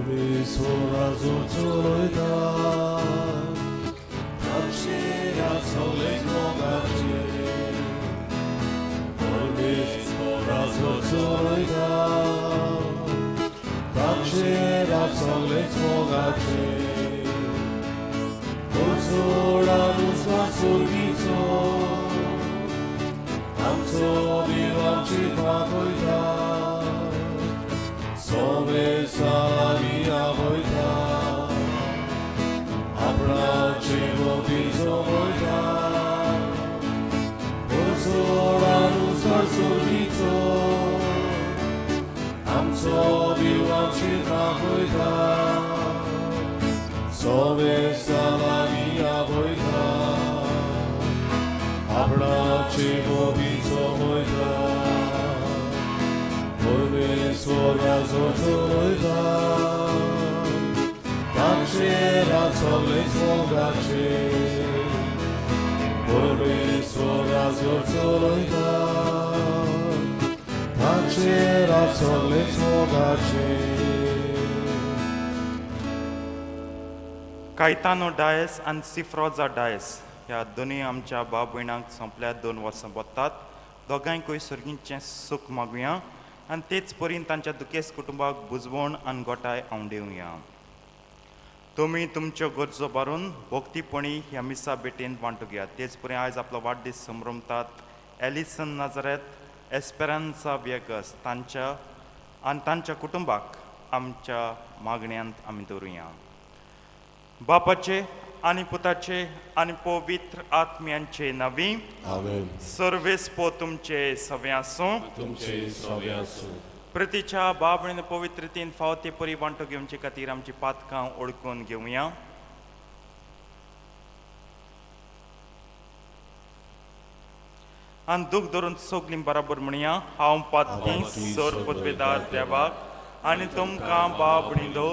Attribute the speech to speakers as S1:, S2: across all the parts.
S1: परमेश्वराचो चलयता ताचेर सगळेच मोगाचे परमेश्वराचो चलयता ताचेर सगळेच मोगाचे चोडा सुर्गीचो आमचो देव आमची दाखयता सोमेसा लागीं आपयता आपणाचे मोती जमयता चोडा सुर्गीचो आमचो देव आमची दाखयता सोमेसा लागीं आपयता आपणाचे मोती जमयता परमेश्वराचो चलयता ताचेर सगळेच मोगाचे परमेश्वराचो चलयता ताचेर सगळेच मोगाचे.
S2: कायतानो डायस आनी सिफ्रोजा डायस ह्या दोनूय आमच्या भाव भयणांक सोंपल्या 2 वर्सां बत्तात. दोगांयकूय सर्गीचें सूख मागुया आनी तेच परीन तांच्या दुखेस्त कुटुंबाक बुजवण आनी गोठाय आंवडेवया. तुमी तुमच्यो गरजो बारून भक्तीपणी ह्या मिसा भेटेन वांटूंक या. तेच परी आयज आपलो वाडदीस संभ्रमतात एलिसन नाजरेत एस्पेरान्सा व्यगस तांच्या आनी तांच्या कुटुंबाक आमच्या मागण्यांत आमी दवरुया. बापाचे आनी पुताचे आनी पवित्र आत्म्यांचे नांवी.
S1: आमेन.
S2: सर्वेस पो तुमचे सवे आसूं.
S1: तुमचे सवे आसूं.
S2: प्रतिच्या बाब आनी पवित्रतेन फावो ते परी वांटो घेवचे खातीर आमची पातकां ओळखून घेवया. आनी दूख धरून सगलीं बराबर म्हणया, हांव पातकी सर पदवेदार देवाक आनी तुमकां बाब णिदो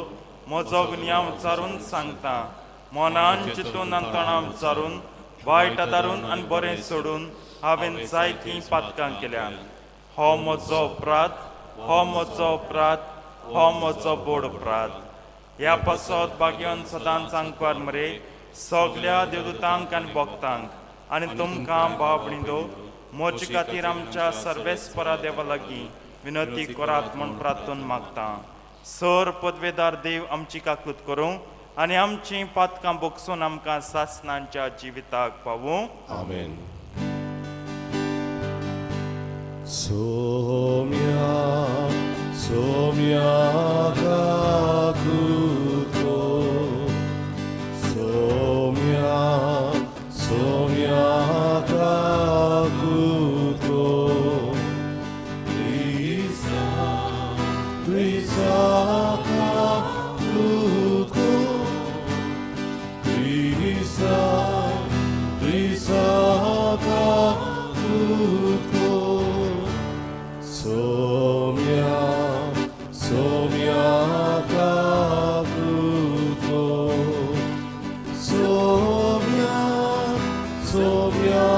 S2: म्हजो गुन्यांव विचारून सांगता. मनान चिंतून आनी तणाव विचारून वायट आदारून आनी बरें सोडून हांवें जायतीं पातकां केल्यात. हो म्हजो अपराध, हो म्हजो अपराध, हो म्हजो बोड अपराध. ह्या पासत भाग्यान सदांच आंकवार मरे सगल्या देवदूतांक आनी भक्तांक आनी तुमकां बाब णिदो म्हजे खातीर आमच्या सर्वेस्परा देवा लागीं विनंती करात म्हूण प्रार्थून मागता. सर पदवेदार देव आमची काकूत करूं आनी आमचीं पातकां बोगसून आमकां सासनांच्या जिविताक पावूं.
S1: आमेन. सोम्या सोम्या काकुतो सोम्या सोम्या काकुतो क्रिस्ता क्रिस्ता काकुतो क्रिस्ता क्रिस्ता काकुतो सोम्या सोम्या काकुतो सोम्या सोम्या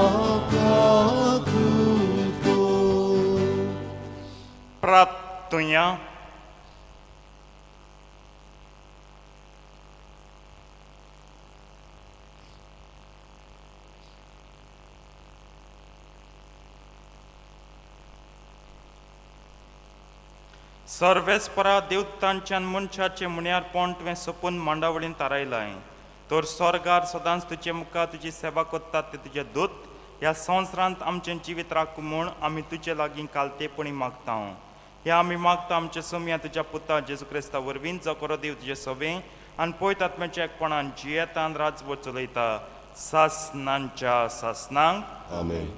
S1: काकुतो.
S2: प्रार्थुया. सर्वेस्परा देवतांच्यान मनशाचे मुण्यारपण तुवें सोपून मांडावळीन तारायलाय तर स्वर्गार सदांच तुजे मुखार तुजी सेवा करतात ते तुजे दूत ह्या संवसारांत आमचें जिवीत राखूं म्हूण आमी तुजे लागीं कालतेपणी मागता. ह्या आमी मागता आमचे सोमया तुज्या पुता जेजू क्रिस्ता वरवीं, जो करो देव तुजे सवे आनी पयत आत्म्याच्या एकपणान जियेतान राजवट चलयता सासनांच्या सासनांक.
S1: आमेन.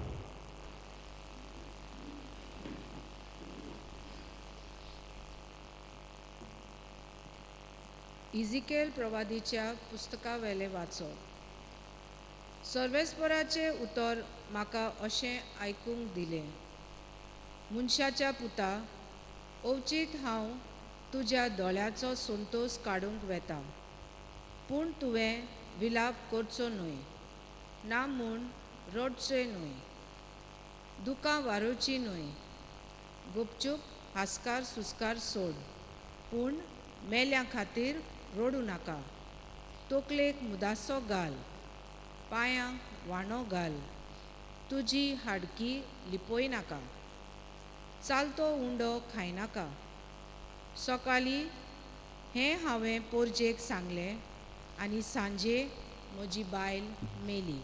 S3: इजिकेल प्रवादीच्या पुस्तकावेलें वाचो. सर्वेस्पराचें उतर म्हाका अशें आयकूंक दिलें, मनशाच्या पुता, अवचीत हांव तुज्या दोळ्याचो संतोस काडूंक वेता, पूण तुवें विलाप करचो न्हय, ना म्हूण रडचें न्हय, दुकां वारोवचीं न्हय, गुपचूप हास्कार सुस्कार सोड, पूण मेल्यां खातीर रडूं नाका. तकलेक मुदासो घाल, पांयांक वाणो घाल, तुजी हाडकी लिपय नाका, चालतो उंडो खायनाका. सकाळीं हें हांवें पोरजेक सांगलें आनी सांजे म्हजी बायल मेली.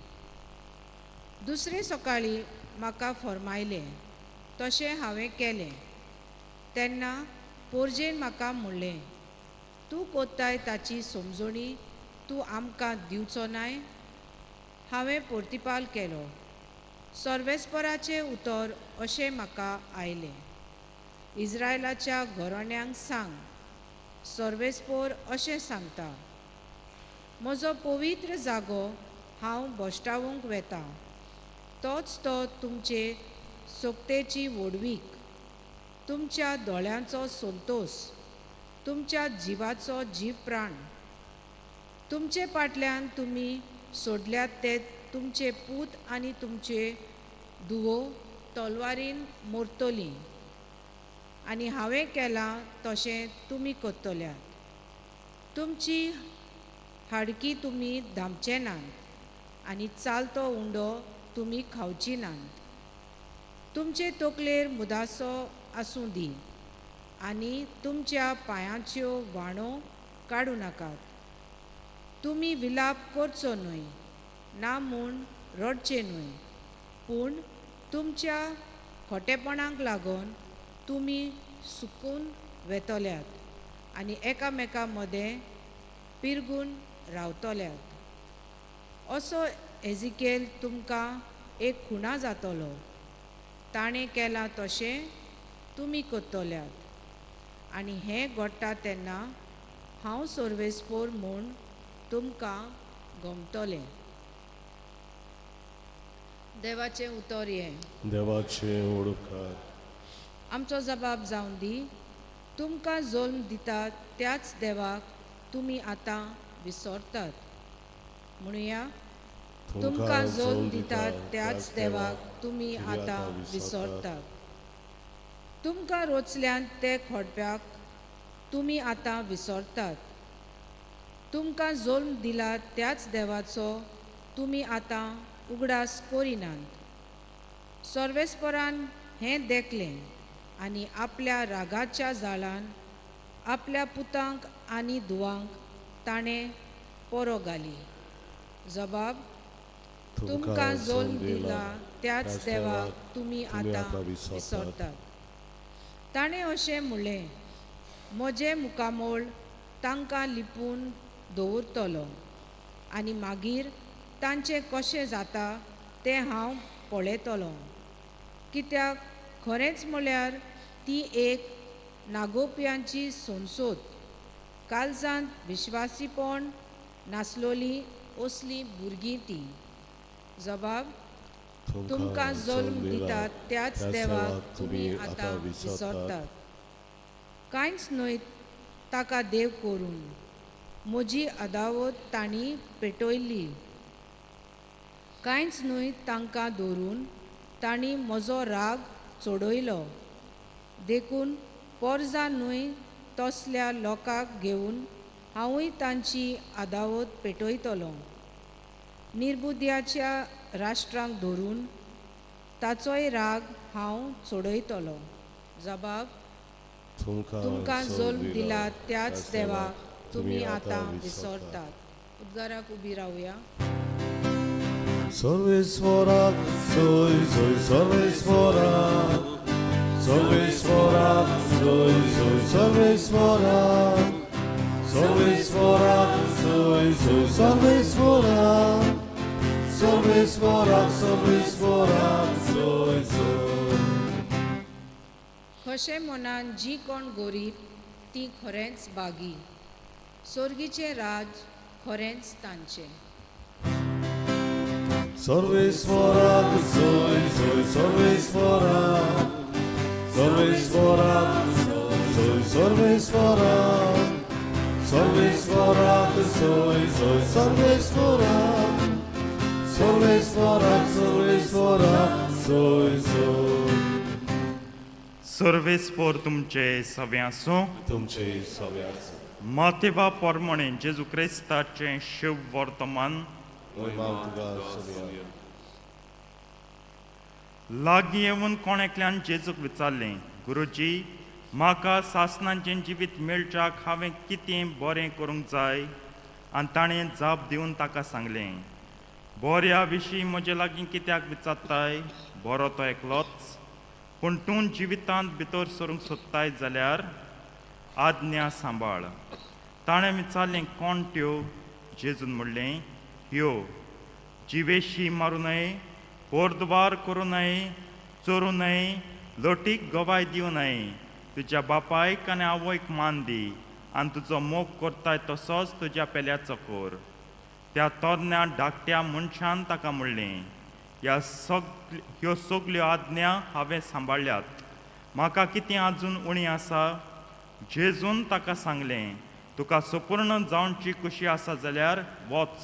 S3: दुसरे सकाळीं म्हाका फर्मायलें तशें हांवें केलें. तेन्ना पोरजेन म्हाका म्हणलें, तूं कोत्ताय ताची समजणी तूं आमकां दिवचो नाय. हांवें पोर्तिपाल केलो. सर्वेस्पराचें उतर अशें म्हाका आयलें, इज्रायलाच्या घराण्यांक सांग, सर्वेस्पोर अशें सांगता, म्हजो पवित्र जागो हांव भश्टावंक वेता, तोच तो तुमचे सोकतेची व्हडवीक, तुमच्या दोळ्यांचो संतोस, तुमच्या जिवाचो जीव प्राण. तुमचे फाटल्यान तुमी सोडल्यात ते तुमचे पूत आनी तुमचे धुवो तलवारीन मोरतलीं आनी हांवें केलां तशें तुमी करतल्यात. तुमची हाडकी तुमी धांपचे नात आनी चालतो उंडो तुमी खावची नात. तुमचे तकलेर मुदासो आसूं दी आनी तुमच्या पांयांच्यो व्हाणो काडूं नाकात. तुमी विलाप करचो न्हय, ना म्हूण रडचें न्हय, पूण तुमच्या खोटेपणाक लागून तुमी सुकून वेतल्यात आनी एकामेका मदें पिरगून रावतल्यात. असो एजिकेल तुमकां एक खुणा जातलो. ताणें केलां तशें तुमी करतल्यात आनी हें घडटा तेन्ना हांव सर्वेस्पोर म्हूण तुमकां गमतलें. देवाचें उतर हें.
S1: देवाचें उपकार.
S3: आमचो जबाब जावन दी, तुमकां जल्म दिता त्याच देवाक तुमी आतां विसरतात. म्हणुया, तुमकां जल्म दिता त्याच देवाक तुमी आतां विसरतात. तुमकां रोचल्यान ते खोडप्याक तुमी आतां विसरतात. तुमकां जल्म दिला त्याच देवाचो तुमी आतां उगडास करिनात. सर्वेस्परान हें देखलें आनी आपल्या रागाच्या जाळान आपल्या पुतांक आनी धुवांक ताणें पोरो घाली. जबाब, तुमकां जल्म दिला त्याच देवाक तुमी आतां विसरतात. ताणें अशें म्हणलें, म्हजें मुखामळ तांकां लिपून दवरतलो आनी मागीर तांचें कशें जाता तें हांव पळयतलों. कित्याक खरेंच म्हळ्यार ती एक नागोवप्यांची सोनसोत, कालजांत विश्वासीपण नासलोली असलीं भुरगीं तीं. जबाब, तुमकां जल्म दितात त्याच देवाक तुमी आतां विसरतात. कांयच न्हय ताका देव करून म्हजी अदावत तांणी पेटयल्ली. कांयच न्हय तांकां धरून तांणी म्हजो राग चडयलो. देखून पोरजा न्हय तसल्या लोकांक घेवन हांवूय तांची आदावत पेटयतलो. निर्बुद्याच्या राष्ट्रांक धरून ताचोय राग हांव चडयतलो. जबाब, तुमकां जल्म दिला त्याच देवाक तुमी आतां विसरतात. उद्गाराक उबी रावया.
S1: सर्वेस्वराक जय जय सर्वेस्वराक, सर्वेस्वराक जय जय सर्वेस्वराक, सर्वेस्वराक जय जय सर्वेस्वराक, सर्वेस्वराक सर्वेस्वराक जय जय.
S3: खशे मनान जी कोण गोरीब ती खरेंच बागी, सोर्गीचें राज खरेंच तांचें.
S1: सर्वेस्वराक जय जय सर्वेस्वराक, सर्वेस्वराक जय सर्वेस्वराक, सर्वेस्वराक जय जय सर्वेस्वराक, सर्वेस्वराक सर्वेस्वराक जय जय.
S2: सर्वेस्पोर तुमचे सवे आसूं.
S1: तुमचे सवे आसूं.
S2: मातेवा पोरमणे जेजू क्रिस्ताचें शिव वर्तमान.
S1: महिमा तुका सोदया.
S2: लागीं येवन कोण एकल्यान जेजूक विचारलें, गुरुजी, म्हाका सासणाचें जिवीत मेळच्याक हांवें कितें बरें करूंक जाय? आनी ताणें जाप दिवन ताका सांगलें, बऱ्या विशीं म्हजे लागीं कित्याक विचारताय? बरो तो एकलोच. पूण तूं जिवितांत भितर सरूंक सोदताय जाल्यार आज्ञा सांबाळ. ताणें विचारलें, कोण त्यो? जेजून म्हणलें, ह्यो: जिवेशी मारूं नये, पोरद्वार करूं नये, चोरूं नये, लोटीक गवाय दिवं नये, तुज्या बापायक आनी आवयक मान दी, आनी तुजो मोग करताय तसोच तुज्या पेल्याचो कर. त्या तरण्या धाकट्या मनशान ताका म्हणलें, ह्या सग ह्यो सगल्यो आज्ञा हांवें सांबाळ्ळ्यात, म्हाका कितें आजून उणी आसा? जेजून ताका सांगलें, तुका सपूर्ण जावची खुशी आसा जाल्यार वच,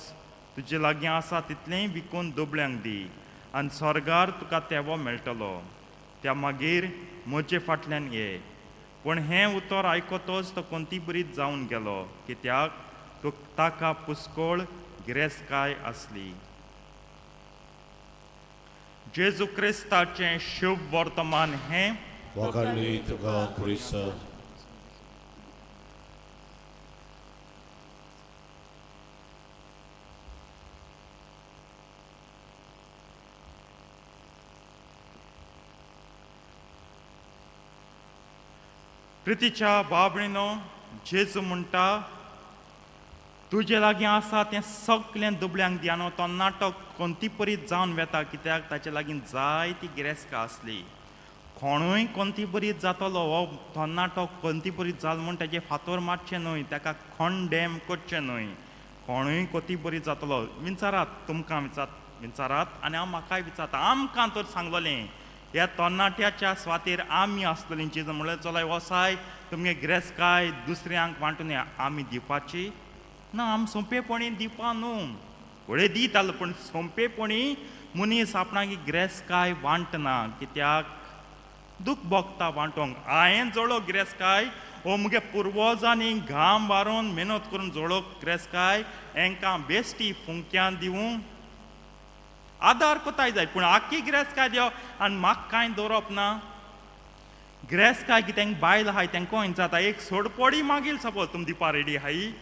S2: तुजे लागीं आसा तितलेंय विकून दुबळ्यांक दी आनी स्वर्गार तुका तेवो मेळटलो. त्या मागीर म्हजे फाटल्यान ये. पूण हें उतर आयकतच तो कोंतीबरीत जावन गेलो, कित्याक तो ताका पुस्कोळ गिरेस्तकाय आसली. जेजू क्रिस्ताचें शुभ वर्तमान हें.
S1: वाखाणणी तुका क्रिस्ता.
S2: प्रितीच्या बाबणीनो, जेजू म्हणटा, तुजे लागीं आसा तें सगळें दुबळ्यांक दी. आनी तो नाटक कोंतीपरीत जावन वेता, कित्याक ताचे लागीं जायती गिरेस्कां आसली. कोणूय कोंतीपरीत जातलो. हो तरणाटो कोंतीपरीत जालो म्हूण ताजे फातोर मारचें न्हय, ताका खंडेम करचें न्हय. कोणूय कोतीपरीत जातलो. विचारात, तुमकां विचारात आनी हांव म्हाकाय विचारता. आमकां तर सांगलोलें, ह्या तरणाट्याच्या स्वातीर आमी आसतलीं. चिज म्हणल्यार चलय वसाय, तुमगे गिरेस्तकाय दुसऱ्यांक वांटून आमी दिवपाची ना. आमी सोंपेपणी दिवपा न्हू, व्हडे दितालो, पूण सोंपेपणी मनीस आपणाक गिरेस्तकाय वांटना, कित्याक दूख भोगता वांटोंक. हांवें जोडलो गिरेस्तकाय, हो मुगे पुर्वजांनी घाम मारून मेहनत करून जोडलो गिरेस्तकाय, हेंकां बेश्टी फुंक्यान दिवूं? आदार कोताय जाय, पूण आख्खी गिरेस्तकाय दिवप आनी म्हाका कांय दवरप ना. गिरेस्तकाय कितें बायल आहाय तेंको जाता एक सोडपोडी मागील सपोज तुमी दिवपा रेडी आहाय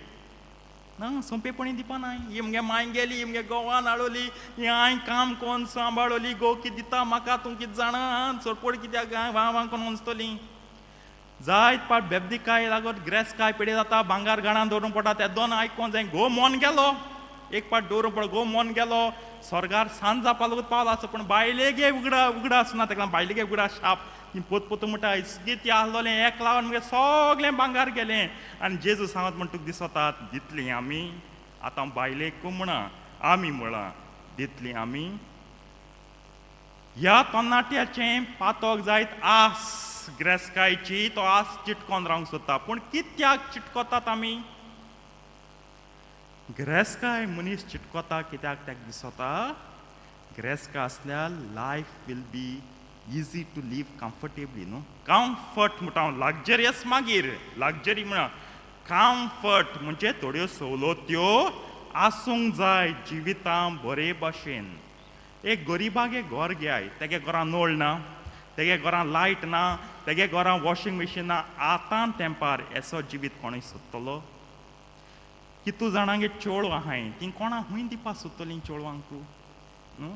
S2: ना? सोंपेपणी दिवपा नाय. ही मुगे माय गेली, मुगे गोवान हाडवली, ही हांवें काम कोन्न सांबाळवली, गो कितें दिता म्हाका तूं कितें जाणा? सोडपोडी कित्याक वां वां कोन्न वचतली? जायत पाट बेबदिकाय लागत गिरेस्तकाय पेडे जाता. भांगार घाणान दवरूंक पडटा. ते दोन आयकोन जाय घो मोन गेलो. एक पाट दवरूंक पड, घो मोन गेलो, स्वर्गार सांज जावपा लागून पावलो आसा, पूण बायलेगे उगडा उगडा आसना ताका. बायलेगे उगडा शाप. ती पोत पोतू म्हणटा, ती आहलोलें एक लावन मुगे सगळें भांगार गेलें. आनी जेजू सांगत म्हण तुका दिसता दितली आमी? आतां बायलेक म्हणा, आमी म्हळां, दितली आमी? ह्या तरणाट्याचें पातक जायत आस गिरेस्तकायची, तो आस चिटकोन रावंक सोदता. पूण कित्याक चिटकोतात आमी गिरेस्तकाय? मनीस चिटकोता कित्याक ताका दिसता गिरेस्तकाय आसल्यार life will be easy to live comfortably, न्हू? कम्फर्ट म्हणटा हांव, लक्झरियस मागीर, लक्झरी म्हणा. कम्फर्ट म्हणजे थोड्यो सवलत्यो आसूंक जाय जिवितां बरे भाशेन. एक गरिबागे घर घेय, तेगे घरां नळ ना, तेगे घरां लायट ना, तेगे घरां वॉशिंग मशीन ना. आतां तेंपार येसो जिवीत कोणूय सोदतलो? कितू जाणांगे चेडवां आहाय, तीं कोणा खूंय दिवपा सोदतलीं चेडवांकू, न्हू?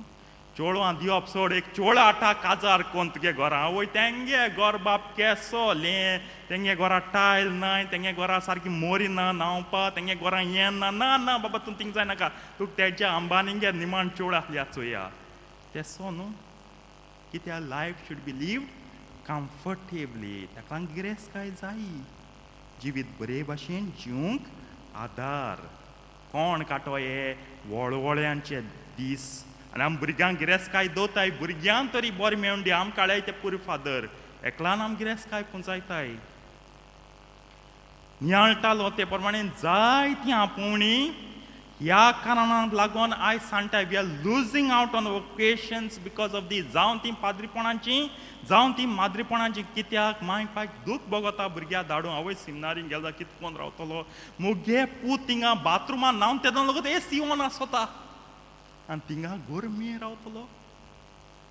S2: चेडवां दिवप सोड, एक चेडो आटा काजार कोन तुगे घरा वय, तेंगे घर बाप केसो लें, तेंगे घरा टायल नाय, तेंगे घरा सारकी मोरी ना न्हांवपा, तेंगे घरा हें ना. ना ना बाबा, तूं थिंग जायनाका, तुका तेज्या अंबानीगे निमाण चेडो आहल्या चोया तेसो न्हू. कित्याक life should be lived comfortably. ताका लागून गिरेस्तकाय जायी, जिवीत बरे भाशेन जिवंक आदार. कोण काटो हे वळवळ्यांचे दीस आनी आम भुरग्यांक गिरेस्तकाय दवताय. भुरग्यांक तरी बरें मेळून दी. आम काळाय ते पुरी फादर एकलान आम गिरेस्तकाय पुंजायताय. नियाळटालो ते प्रमाणे जायतीं आपोवणी. ह्या कारणाक लागून आयज सांगता, we are losing out on vocations because of the, जावं ती पाद्रीपणाची, जावं ती माद्रीपणाची. कित्याक माय पायक दूख भोगता भुरग्या धाडून, आवय सिमनारीन गेला कितकोन रावतलो मुगे पूत, थिंगा बाथरुमान न्हावन तेदोन लगत ए सी ऑन आसता आनी थिंगा गरमी रावतलो.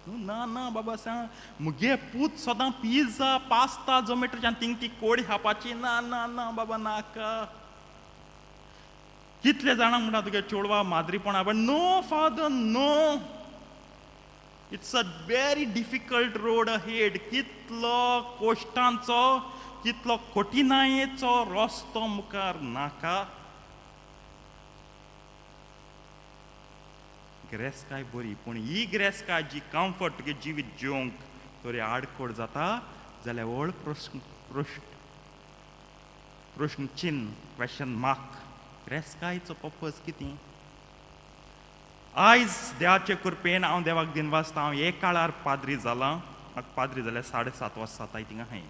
S2: ना ना बाबा, सांग मुगे पूत सदां पिझ्झा, पास्ता, झोमॅटोच्यान थिंग ती कोळी खावपाची. ना ना ना बाबा, नाका. कितले जाणां म्हणटा तुगे चेडवा माद्रीपणा, but no father, no, it's a very difficult road ahead. कितलो कोश्टांचो, कितलो कठिनायेचो रस्तो मुखार, नाका. गिरेस्तकाय बरी, पूण ही गिरेस्तकाय जी कम्फर्ट तुगे जिवीत जिवंक तरी आडकोड जाता जाल्यार व्हड प्रश्न, प्रश्न, प्रश्न चिन्न, क्वेशन मार्क. गिरेस्तकायचो पर्पज कितें? आयज देवाचे कृपेन हांव देवाक दिनवासता, हांव एक काळार पाद्री जालां. म्हाका पाद्री जाल्यार 7.5 वर्सां जाताय थिंगा हांवें.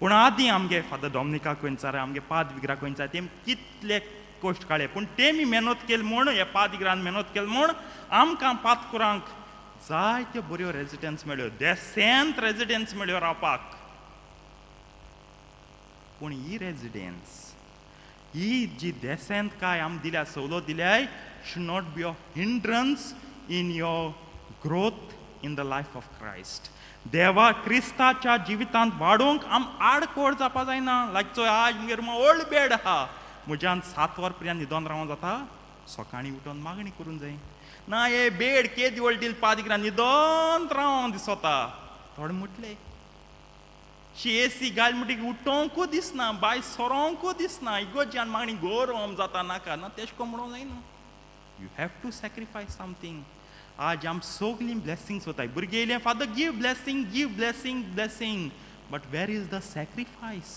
S2: पूण आदीं आमगे फादर डॉमनिका खंयचार, आमगे पाद विग्रा खंयचार, तेम कितले कश्ट काडले, पूण तेमी मेहनत केली म्हूण, ह्या पादविग्रान मेहनत केली म्हूण आमकां पातकुरांक जायत्यो बऱ्यो रेजिडन्स मेळ्ळ्यो, देसेंत रेजिडन्स मेळ्ळ्यो रावपाक. पूण ही रेजिडन्स, ही जी देसेंत काय आम दिल्या, सवलत दिल्याय, should not be a hindrance in your growth in the life of Christ. देवा क्रिस्ताच्या जिवितांत वाडोवंक आम आडकोड जावपा जायना. लायक चोय, आज मुगेर व्हड बेड आहा, म्हज्यान 7 वर पर्यंत न्हिदोन रावों जाता, सकाळीं उठोन मागणी करूंक जाय. ना, हे बेड केदी व्हड दिल, पादिग्रा न्हिदोन रावों दिसता. थोडे म्हटले शी एसी घाल म्हणटकीर उठोंकू दिसना, भायर सरोंकू दिसना, इगोर्ज्यान मागणी गरम जाता, नाका. ना, तेश कोन म्हणूंक जायना. You have to sacrifice something. आज आम सगलीं ब्लेसिंग्स वताय. भुरगीं येयले, "Father, give blessing, give blessing, blessing." But where is the sacrifice?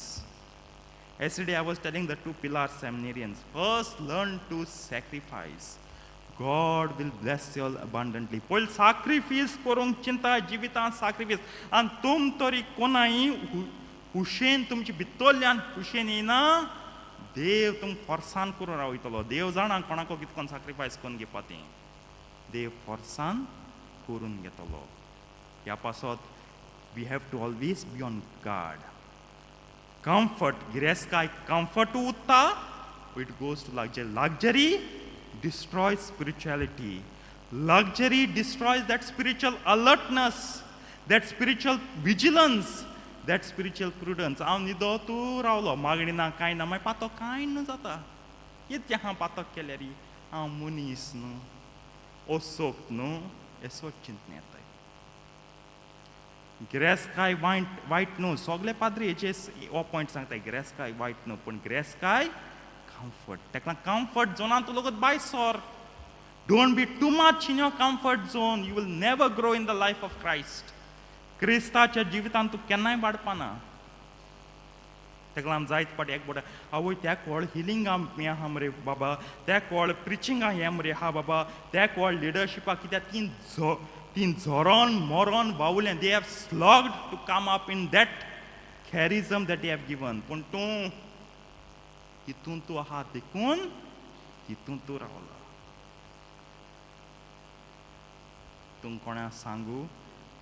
S2: Yesterday I was telling the two Pilar seminarians, first learn to sacrifice. God will bless you all abundantly. पयलीं sacrifice करूंक चिंता, जिवितांत sacrifice. आनी तुम तरी कोणाय हुशेन, तुमचे भितरल्यान हुशेन येयना, देव तुमकां फोर्सान करून रावयतलो. देव जाणा कोणाको कितकोन sacrifice करून घेवपा तें, देव फोर्सान करून घेतलो. ह्या पासत we have to always be on guard. Comfort, गिरेस्तकाय comfort उरता, it goes to luxury. Luxury destroys spirituality. Luxury destroys that spiritual alertness, that spiritual vigilance, that spiritual prudence. हांव न्हिदो तूं रावलो, मागणी ना, कांय ना, मागीर पातो कांय न्हू जाता. कितें हांव पातक केल्यार? हांव मनीस न्हू, असोक न्हू, असो चिंतन येताय. गिरेस्तकाय वायट वायट न्हू. सगळे पाद्री हेचे हो पॉयंट सांगता, गिरेस्तकाय वायट न्हू, पूण गिरेस्तकाय कम्फर्ट, ताका कम्फर्ट झोनान तूं लोक भायर sir. Don't be too much in your comfort zone. You will never grow in the life of Christ. क्रिस्ताच्या जिवितांत तूं केन्नाय वाडपाना. ताका लागून जायत फाटी एक बोट, आवय, त्या कोळ हिलिंग हें आहा मरे बाबा, त्या कोळ प्रिचिंगा हें मरे आहा बाबा, त्या कोळ लिडरशिपा. कित्याक तीं झरोन मरोन वावुलें. They have slogged to come up in that charism that they have given. पूण तूं हितून तूं आहा देखून हितून तूं रावला. तूं कोणा सांगू,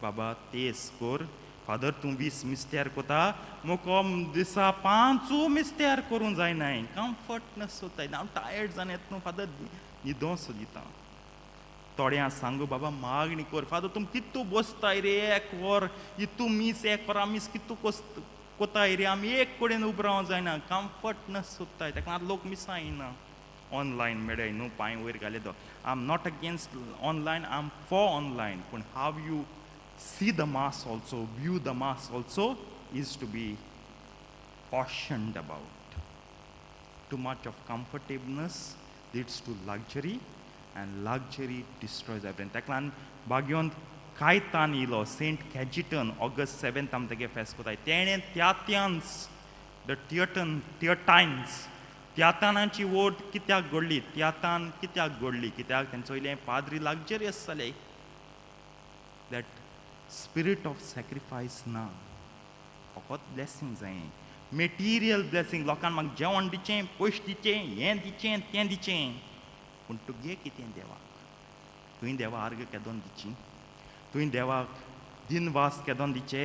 S2: बाबा तेस कर. फादर, तूं 20 मिस्तेर कोता, मुको दिसा पांचू मिस्तेर करूंक जायनाय. कम्फर्टनस सोदताय. हांव टायर्ड जावन येता न्हू फादर, न्हिदों सोदिता. थोड्यां सांगू, बाबा मागणी कर. फादर, तुम कितू बसताय रे एक वर, इतू मीस, एक वरां मीस कितू कोताय रे, आमी एक कडेन उब रावंक जायना. कम्फर्टनस सोदताय. ताका लागून लोक मिसां येना. ऑनलायन मेळय न्हू, पांय वयर घाले तो. I am not against online, I am for online, पूण how you see the mass also, view the mass also is to be cautioned about. Too much of comfortableness leads to luxury, and luxury destroys everything. ताका लागून भाग्यवंत कायतान येयलो, Saint Cajetan, August 7 आमी तेगे फेस्त कोताय. तेणें त्यात्यान्स, the टियटन टियटायन्स, त्यातानाची vote कित्याक घडली? त्यातान कित्याक घडली? कित्याक तेंचो वयले पाद्री लक्झरियस जाले, that spirit of sacrifice ना. फकत ब्लेसींग जाय, मेटिरियल ब्लेसींग. लोकांक म्हाका जेवण दिचें, पयशे दिचें, हें दिचें, तें दिचें. पूण तुगे कितें देवाक? तुवें देवा आर्ग केदोन दिची, तुवें देवाक दिनवास केदोन दिचे,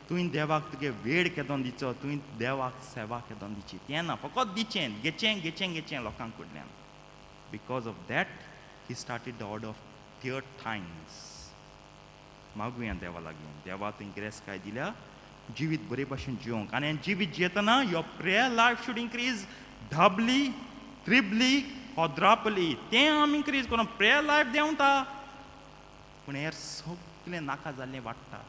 S2: तुवें देवाक तुगे वेळ केदोन दिचो, तुवें देवाक सेवा केदोन दिची, तें ना, फकत दिचें, घेचें घेचें घेचें लोकांक कडल्यान. Because of that he started the order of Theatines. मागुया देवा लागीं, देवा तुवें गिरेस्तकाय दिल्या जिवीत बरे भाशेन जिवंक, आनी जिवीत जियेतना your prayer life should increase doubly, triply, quadruply. तें आमी इन्क्रीज करून प्रेयर लायफ देंवता, पूण हेर सगळें नाका जाल्लें वाडटा.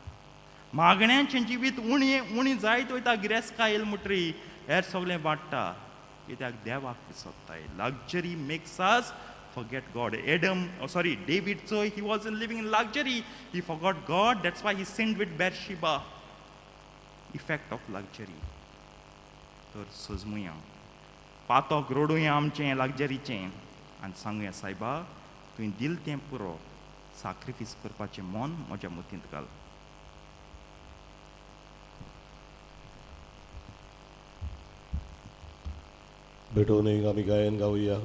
S2: मागण्यांचें जिवीत उणें उणें जायत वयता, गिरेस्तकाय येयली म्हणटरी हेर सगळें वाडटा, कित्याक देवाक विसरताय. Luxury makes us forget God. Adam, oh sorry, David, so he was in living in luxury. He forgot God, that's why he sinned with Bathsheba. Effect of luxury. तर सजमुया, पातक रोडुया आमचें लक्झरीचें आनी सांगुया, सायबा तुवें दिल तें पुरो, साक्रिफीस करपाचें मन म्हज्या मतींत घाल.
S1: भेटोवणेक आमी गायन गावया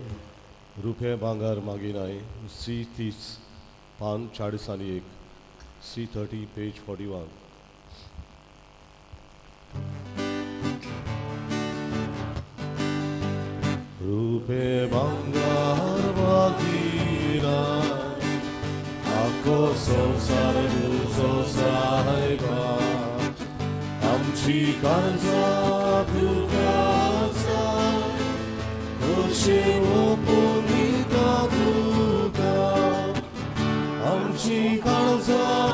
S1: रुपे भांगर मागिनाय, सी 30, पान 41, सी 30, पेज 41. रुपे भांगर मागिनाय, आखो संवसार तुजो सायबा, आमची काळजां तुका जाय, खोशी ओंपून दिता तुका, आमची काळजां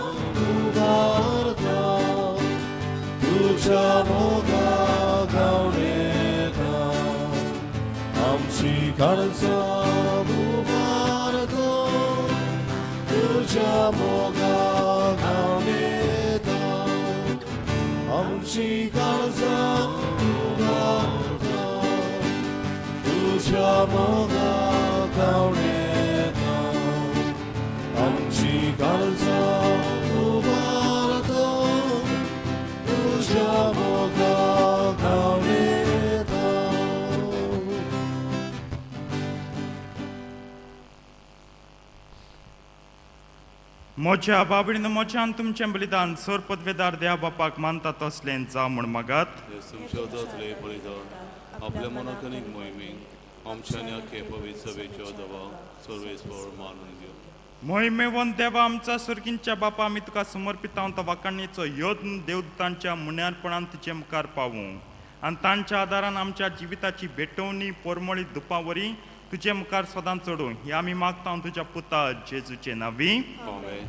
S1: उबारता, तुज्या मोगाक गावणेता, आमची काळजां उबारता, तुज्या मोगाक गावणेता, आमची काळजां उबारता, तुज्या मोगाक गावणेता, आमची काळजां उबारता, तुज्या मोगाक गावणेता.
S2: म्हज्या बाबडीन म्हज्यान तुमचें बलिदान सर पदवेदार देवा बापाक मानता तसलें जावं म्हूण मागात.
S4: तुमच्या जातले बलिदान आपल्या मनाक आनीक मोहिमेक आमच्या आनी आख्खे पवित्र सभेच्या दवा सर्वेस्पर मानून दिवं.
S2: मोहिमेवन देवा आमच्या सुर्गींच्या बापा, आमी तुका समर्पितां तो वाखाणीचो यत्न देवदूतांच्या मुण्यारपणान तुजे मुखार पावूं आनी तांच्या आदारान आमच्या जिविताची भेटवणी पोरमोळी दुपां वरी तुजे मुखार सदां चडूं, ही आमी मागता तुज्या पुता जेजूचे नांवी.
S4: आमेन.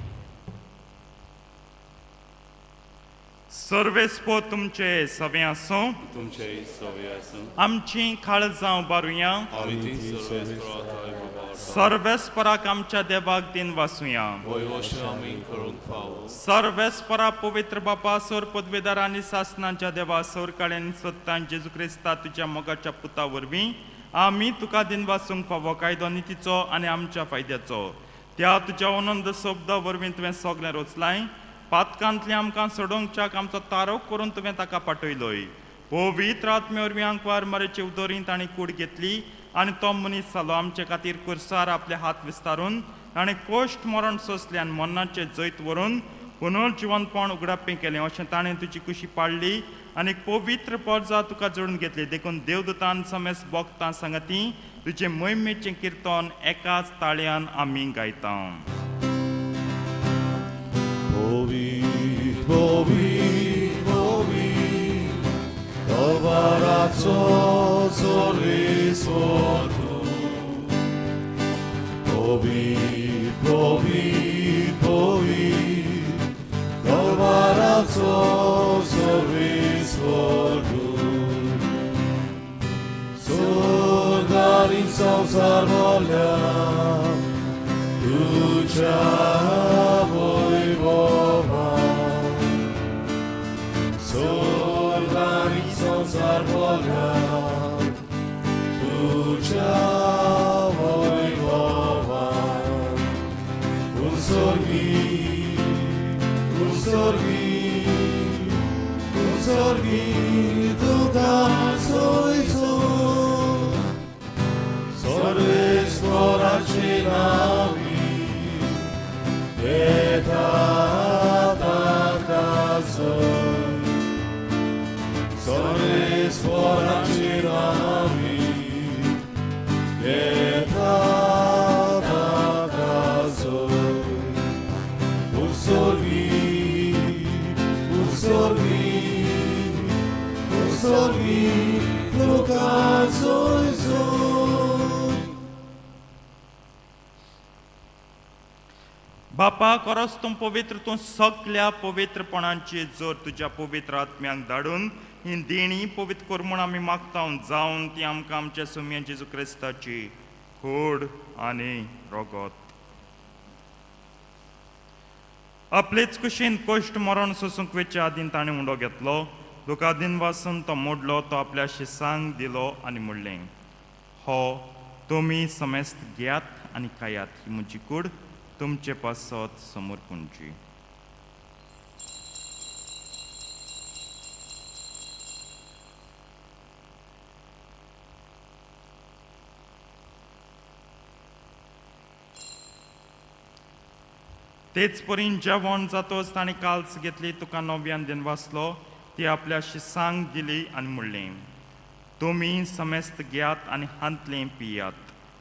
S2: सर्वेस्पो तुमचे सवें आसूं.
S4: तुमचे सवे आसूं.
S2: आमची काळजां उबारुया.
S4: आमी ती सर्वेस्परा बाबा.
S2: सर्वेस्पराक आमच्या देवाक दिन वासुया.
S4: वय आमी करूंक फावो.
S2: सर्वेस्परा पवित्र बापा, सोर पदवेदार आनी सासनाच्या देवा, सोर काळ्यान सत्तान जेजू क्रिस्ता तुज्या मोगाच्या पुता वरवीं आमी तुका दिन वासूंक फावो कायदो नितीचो आनी आमच्या फायद्याचो. त्या तुज्या अनंत शब्दा वरवीं तुवें सगळें रचलाय. पातकांतलें आमकां सोडोवच्याक आमचो तारोक करून तुवें ताका पाठयलोय. पवित्र आत्मे वरवीं आंकवार मरेचे उदोरींत ताणें कूड घेतली आनी तो मनीस जालो. आमचे खातीर कुर्सार आपले हात विस्तारून ताणें कोश्ट मरण सोंसलें आनी मरणाचें जैत व्हरून पुनर्जिवनपण उगडापें केलें. अशें ताणें तुजी कुशी पाडली आनी पवित्र पोरजा तुका जोडून घेतली. देखून देवदूतान समेस बोगतां सांगती तुजें मोहिमेचें किर्तन एकाच ताळयान आमी गायता.
S1: Ovi, ovi, ovi, Kavarazzo sorriso tu. Ovi, ovi, ovi, Kavarazzo sorriso tu. Sorgari संसार बोल्या, तुझ्या वैभवान. स्वर्गानी संसार बोल्या, तुझ्या वैभवान. तूं स्वर्गी, तूं स्वर्गी, तुका सोयसो. सर्वेस्पराचे
S4: तुका सोयसून.
S2: बापा खरोच तूं पवित्र, तूं सगल्या पवित्रपणांची जोर तुज्या पवित्र आत्म्यांक धाडून ही देणी पवित्र कर म्हूण आमी मागता, जावन ती आमकां आमच्या सुमया जेजू क्रिस्ताची खोड आनी रगत. आपलेच कुशीन कश्ट मरण सोसूंक वेच्या आदीन ताणें उंडो घेतलो. दुकादीन वासून तो मोडलो, तो आपल्या शिसांक दिलो आनी म्हणलें, हो तुमी समेस्त घेयात आनी खायात, ही म्हजी कूड तुमचे पासत समर्पूणची. तेच परीन जेवण जातोच ताणें काल्स घेतली, तुका नव्यान दिन वाचलो, ती आपल्या शिसांक दिली आनी म्हणलें, तुमी समेस्त घेयात आनी हांतलें पियात,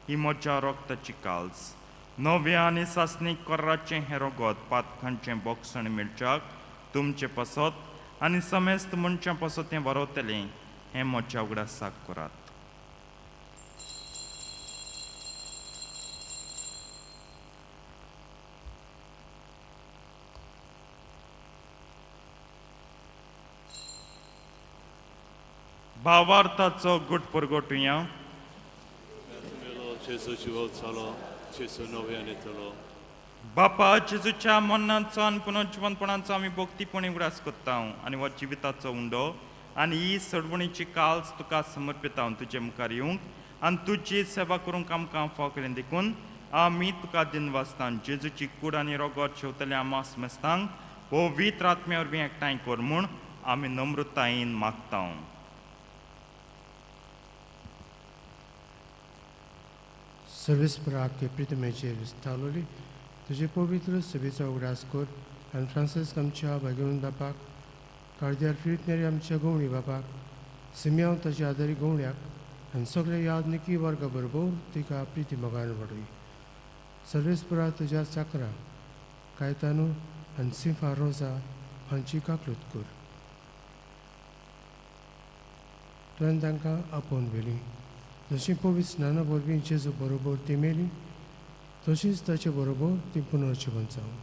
S2: ही म्हज्या रक्ताची काल्स, नव्या आनी सासणीक कराचें हें रगत पातकांचें बोगसण मेळच्याक तुमचें पासत आनी समेस्त मनशां पासत तें बरोवतलें, हें म्हज्या उगडासाक करात. भावार्थाचो गुट परगटुया.
S4: मेलो जेजू जिवो जालो, जेजू नव्यान येतलो.
S2: बापा, जेजूच्या मरणाचो आनी पुनर्जिवनपणाचो आमी भक्तीपणी उगडास करता आनी हो जिविताचो उंडो आनी ही सडवणीची काल्स तुका समर्पिता. तुजे मुखार येवंक आनी तुजी सेवा करूंक आमकां फाव केलें देखून आमी तुका दिन वाचता. जेजूची कूड आनी रगत शेवतले आमा समेस्तांक पवित्र आत्म्या वरवीं एकठांय कर म्हूण आमी नम्रतायेन मागता.
S5: सर्वेस्पर आपके प्रीतमेचे विस्तारलोली तुझे पवित्र सभेचो उगडास कर आनी फ्रांसीस्क आमच्या भाग्यवंत बापाक, कार्दियार फिलिप नेरी आमच्या गवणी बापाक, सिमियांव ताच्या आदारी गवण्याक आनी सगळे यादनिकी वर्गा बरोबर तिका प्रिती मोगान वाडय. सर्वेस्परा तुज्या चाकरा कायतानू आनी सिंफा रोजा हांची काकलूत कर. तुवें तांकां आपोवन व्हेलीं, जशी पवित्र स्नाना वरवीं जेजू बरोबर ती मेली, तशीच ताचे बरोबर ती पुनर्जिवन जावं.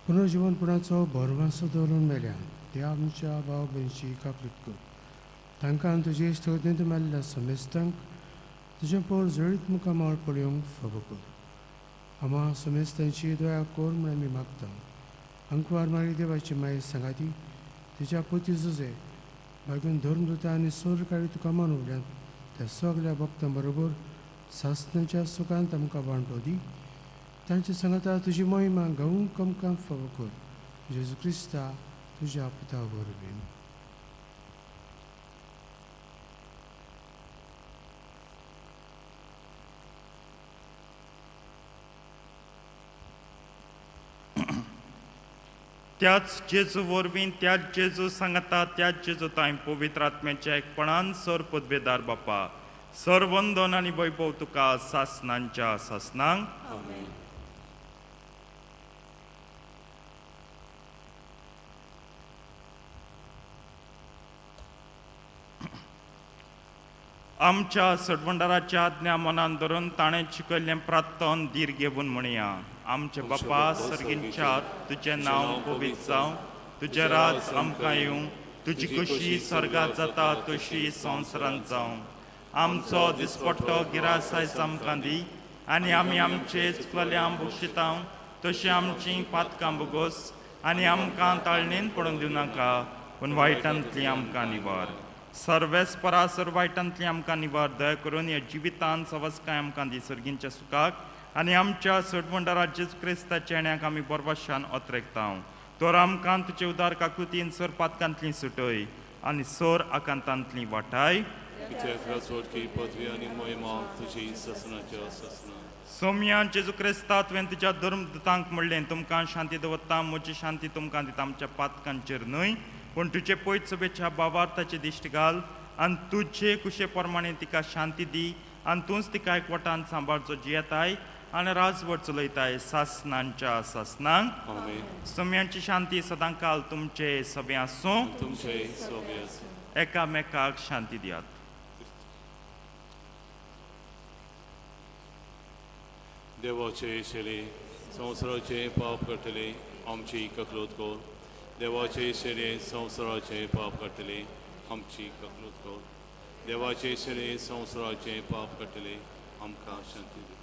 S5: पुनर्जिवनपणाचो भरवासो दवरून मेल्या त्या आमच्या भाव भयणीची काकलूत कर. तांकां आनी तुजे इश्टगतींत मेल्ल्या समेस्तांक तुजें पोर जळीत मुखामळ पळोवंक फावो कर. आमा समेस्तांची दया कर म्हूण आमी मागता. अंकवार मारी देवाची माई सांगाती तिच्या पोती जुजे बागून धर्मदुता आनी सोरकारी तुका मानवल्यात त्या सगल्या भक्तां बरोबर सासणाच्या सुखांत आमकां वांटो दी. तांचे सांगाता तुजी महिमा गावूंक आमकां फावो कर, जेजू क्रिस्ता तुज्या पुता वरवीं.
S2: त्याच जेजू वरवीं, त्याच जेजू सांगता, त्याच जेजू तांय पवित्र आत्म्याच्या एकपणान सर पदवेदार बापा, सर वंदन आनी वैभव तुका सासनांच्या सासनांक.
S4: आमेन.
S2: आमच्या सडवंडाराच्या आज्ञा मनान धरून ताणें शिकयल्लें प्रार्थन धीर घेवन म्हणया. आमचे बापा सर्गींच्या, तुजें नांव पवित्र जावं, तुजें राज आमकां येवं, तुजी खुशी स्वर्गात जाता तशी संवसारांत जावं. आमचो दिसपट्टो गिरास आयज आमकां दी आनी आमी आमचे चुकलेल्या बक्षितां तशी आमची पातकां बोगोस आनी आमकां ताळणेन पडून दिवं नाका, पूण वायटांतली आमकां निवार. सर्वेस्परा सर वायटांतली आमकां निवार. दया करून ह्या जिवितान सवस्काय आमकां दी सर्गींच्या सुखाक आनी आमच्या सडवंडारा जेजू क्रिस्ताच्या येण्याक आमी बरवाशान अत्रेकता. तर आमकां तुजे उदार काकुतीन सर पातकांतली सुटय आनी सर आकांतांतली वाटाय.
S4: कित्याक राजवटकी पदवी आनी महिमा तुजी सासणाच्या सासणा.
S2: सोम्या जेजू क्रिस्ता, तुवें तुज्या धर्मदूतांक म्हणलें, तुमकां शांती दवरता, म्हजी शांती तुमकां दिता. आमच्या पातकांचेर न्हय पूण तुजे पयत सभेच्या बावार्थाची दिश्ट घाल आनी तुजे कुशे प्रमाणे तिका शांती दी आनी तूंच तिका एकवटान सांबाळचो जियेताय आनी राजवट चलयताय सासनांच्या सासनांक.
S4: आमेन.
S2: सोम्यांची शांती सदांकाल तुमचे सगळे आसूं.
S4: तुमचे सगळे आसूं.
S2: एकामेकाक शांती दियात.
S4: देवाचे शेले संवसाराचे पाप काडटले आमची ककलोत कर. देवाचे शेले संवसाराचे पाप काडटले आमची ककलोत कर. देवाचे शेले संवसाराचे पाप काडटले आमकां शांती दी.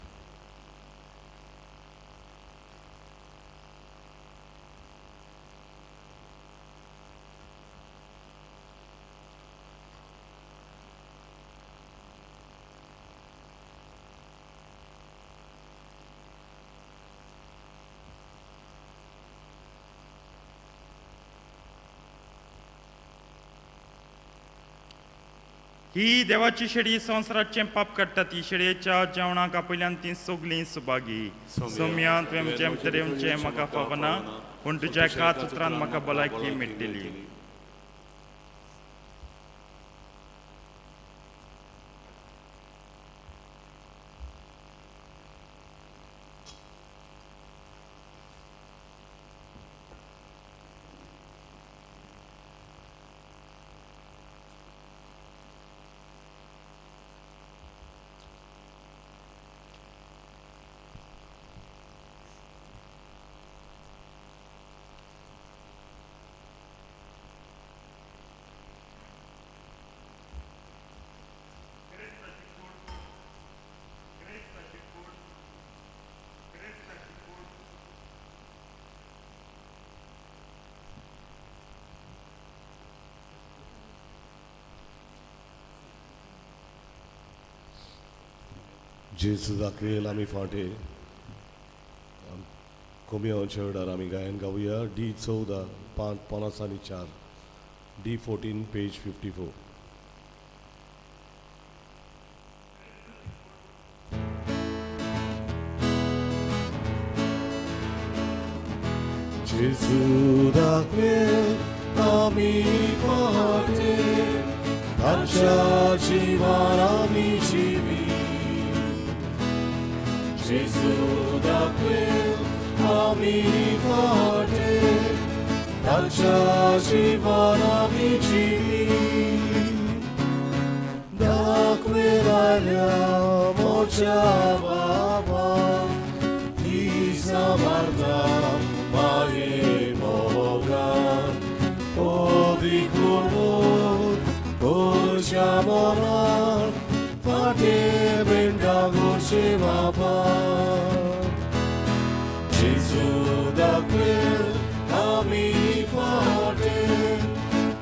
S2: ही देवाची शेळी संवसाराचें पाप काडटा ती शेळयेच्या जेवणाक आपयल्यान ती सगलीं सुभागी. सोम्या, तुवें जेम तरेचें म्हाका फावना, पूण तुज्या एकाच उतरान म्हाका भलायकी मेळटली.
S1: जेजू दाखयल आमी फांटे कोमियांच्या वेळार आमी गायन गावया. D 14 5 54, D 14 page 54. जेजू दाखयल आमी फाटे, ताच्या जिवान आमी जिवी. जेजू दाखयल आमी फाटे, ताच्या जिवान आमी जिवी. दाखयल आयल्या मोच्या बाबा, ती सांबारता माये मोगान. ओदी कुर्बोत कोरच्या मनान, फाटे बेंडा गोरचे बाबा. जेजू दाखयल आमी फाटे,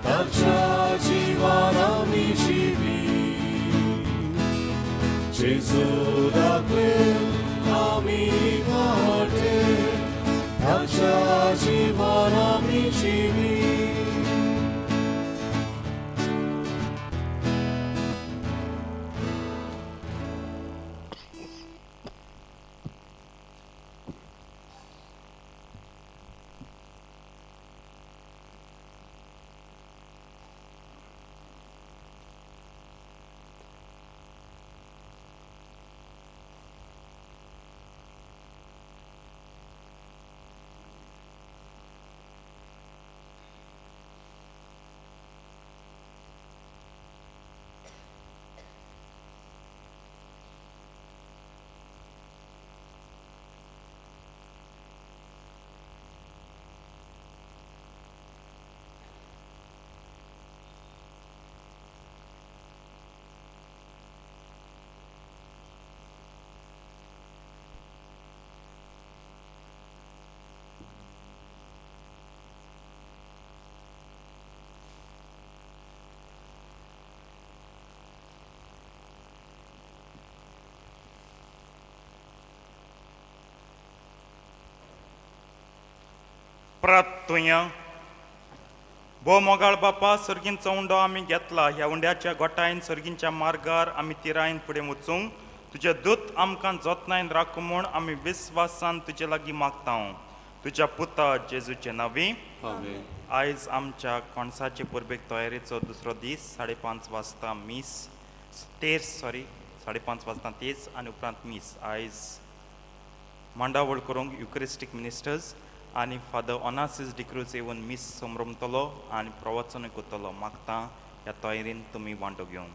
S1: ताच्या जिवान आमी जिवी. जेजू दाखयल आमी फाटे, ताच्या जिवान आमी जिवी.
S2: प्रार्थुया. भोव मोगाळ बापा, सर्गींचो उंडो आमी घेतला. ह्या उंड्याच्या गोटायन सर्गींच्या मार्गार आमी तिरायन फुडें वचूंक तुजे दूत आमकां जतनायन राखूं म्हूण आमी विस्वासान तुजे लागीं मागता. तुज्या पुता जेजूचे नांवी.
S4: आमेन.
S2: आयज आमच्या कोणसाचे परबेक तयारेचो दुसरो दीस. 5:30 वाजता मीस, तेर्स, सॉरी, 5:30 वाजता तेज आनी उपरांत मीस. आयज मांडावळ करूंक युक्रिस्टीक मिनिस्टर्स आनी फादर ओनासीस डिक्रूज येवन मीस समरमतलो आनी प्रवचन करतलो. मागता ह्या तयारेन तुमी वांटो घेवंक.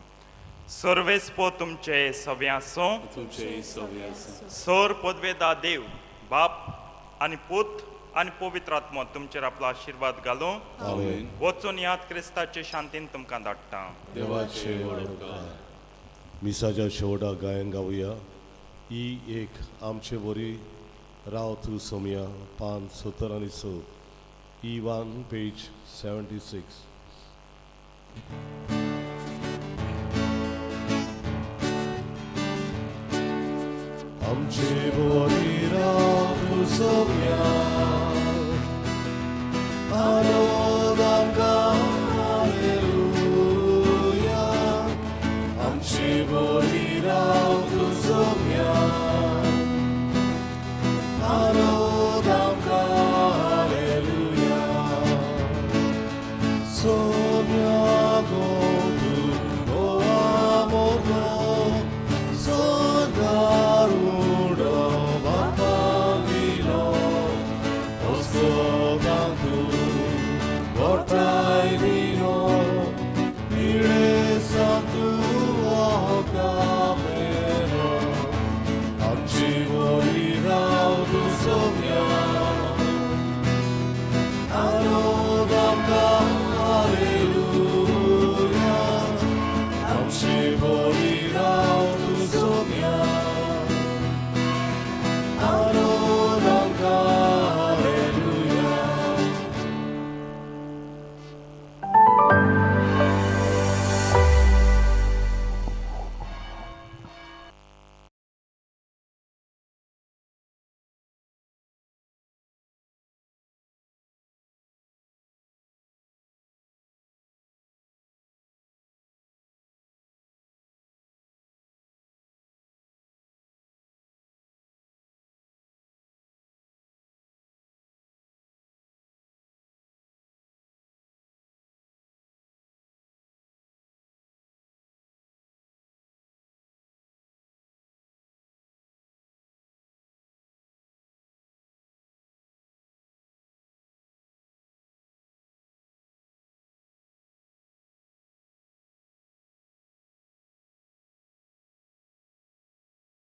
S2: सर्वेस्पो तुमचे सवे आसूं.
S4: तुमचे सवे आसूं.
S2: सर पदवेदा देव बाप आनी पूत आनी पवित्र आत्मो तुमचेर आपलो आशिर्वाद घालूं.
S1: आमेन.
S2: वचून याद क्रिस्ताचे शांतीन तुमकां धाडटा.
S4: देवाचे व्हड उपकार.
S1: मिसाच्या शेवटाक गायन गावया. ई एक आमचे वरी राव तूं सोमया, पान 70 आनी स, E 1 page 76. आमचे वरी राव तूं सोमया.